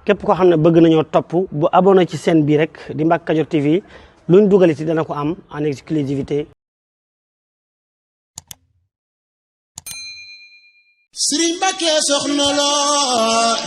képp koo xam ne bëgg nañoo topp bu abonné ci chaîne bii rek di Mbacke Kadior TV luñ dugaliti dana ko am en exclusivité. Serigne Mbacké soxna lo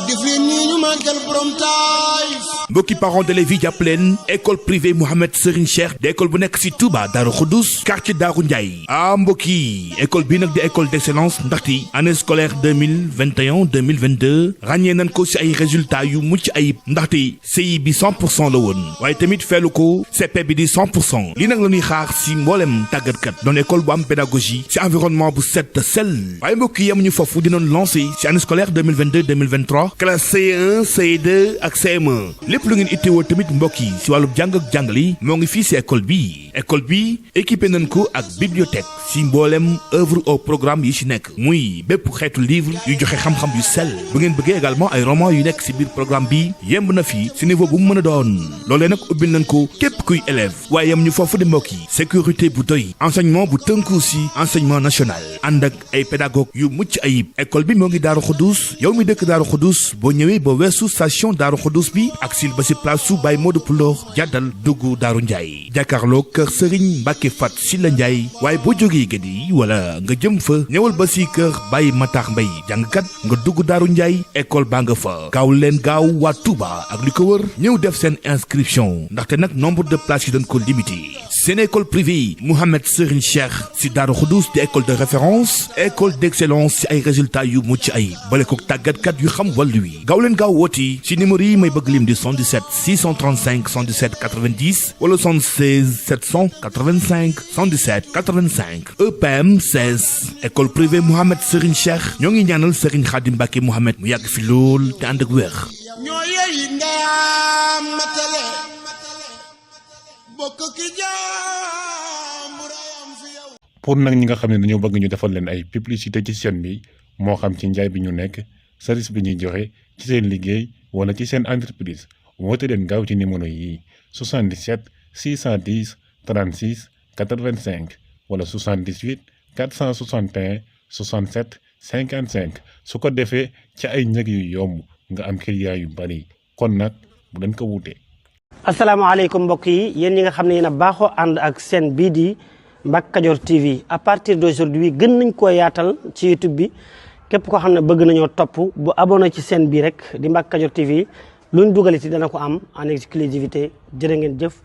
def leen nii ñu màggal borom Taïf. mbokki parents d'élèves yi jàpp leen école privée Mouhamed Serigne Cheikh di école bu nekk ci Touba Darou Khoudoss quartier Darou Ndiaye mbokki école bii nag di école d'excellence ndaxte année scolaire 2021-2022 ràññee nañ ko ci ay résultats yu mucc ayib ndaxte CI bi 100% la woon waaye tamit feelu ko CP bi di 100% lii nag la ñuy xaar ci mboolem tàggatkat doon école bu am pédagogie ci environnement bu set sell waaye mbokki yemuñu foofu dinoon lancé ci année scolaire 2022-2023 classe CE1 CE2 ak CM1 lépp lu ngeen itteewoo tamit mbokk yi ci wàllu jàng ak jàngale moo ngi fii ci école bi équipé nañ ko ak bibliothèque ci mboolem œuvre au programme yi ci nekk muy bépp xeetu livre yu joxe xam-xam yu sell bu ngeen bëggee également ay romans yu nekk ci biir programme bi yemb na fi ci niveau bu mu mën a doon loolee nag ubbil nañ ko képp kuy élève waaye yem ñu foofu di mbokk yi sécurité bu doy enseignement bu tënku ci enseignement national ànd ak ay pédagogue yu mucc ayib école bi moo ngi Darou Khoudoss yow mi dëkk Darou Khoudoss boo ñëwee ba weesu station Darou Khoudoss bi ak sil ba ci place su Baye Modou Poulo jàddal dugg Darou Ndiaye jàkkaarloo kër Serigne Mbacké Fat Silla Ndiaye waaye boo jógee Gedi wala nga jëm fa ñëwal ba ci kër Baye Matar Mbaye jàngkat nga dugg Darou Ndiaye école baa nga fa gaaw leen gaaw waa Touba ak li ko wër ñëw def seen inscription ndaxte nag nombre de places yi dañ ko limité seen école privée Mouhamed Serigne Cheikh ci Darou Khoudoss di école de référence école d'excellence ci ay résultats yu mucc ay bale ko tàggatkat yu xam wàllu wi gaaw leen gaaw wooti ci numéro yi may bëgg lim di 77 635 117 90 wala 76 785 117 85 EPM 16 école privée Mouhamed Serigne Cheikh ñoo ngi ñaanal Serigne Khadim Mbacké Mouhamed mu yàgg fi lool te ànd ak wér. ñoo yeyi ndam matale bokk ki jaamurayam fi yow. pour nag ñi nga xam ne dañoo bëgg ñu defal leen ay publicité ci chaîne bi moo xam ci njaay bi ñu nekk service bi ñuy joxe ci seen liggéey wala ci seen entreprise woote leen gaaw ci numéro yi 77 610 36 85 wala 78 461 67 55 su ko defee ci ay njëg yu yomb nga am client yu bari kon nag bu leen ko wuute. asalaamaaleykum mbokk yi yéen ñi nga xam ne yéen a baaxoo ànd ak chaîne bii di Mbacke Kadior TV à partir d'aujourd'hui gën nañ koo yaatal ci YouTube bi képp koo xam ne bëgg nañoo topp bu abonné ci chaîne bii rek di Mbacke Kadior TV luñ dugaliti dana ko am en exclusivité jërë ngeen jëf.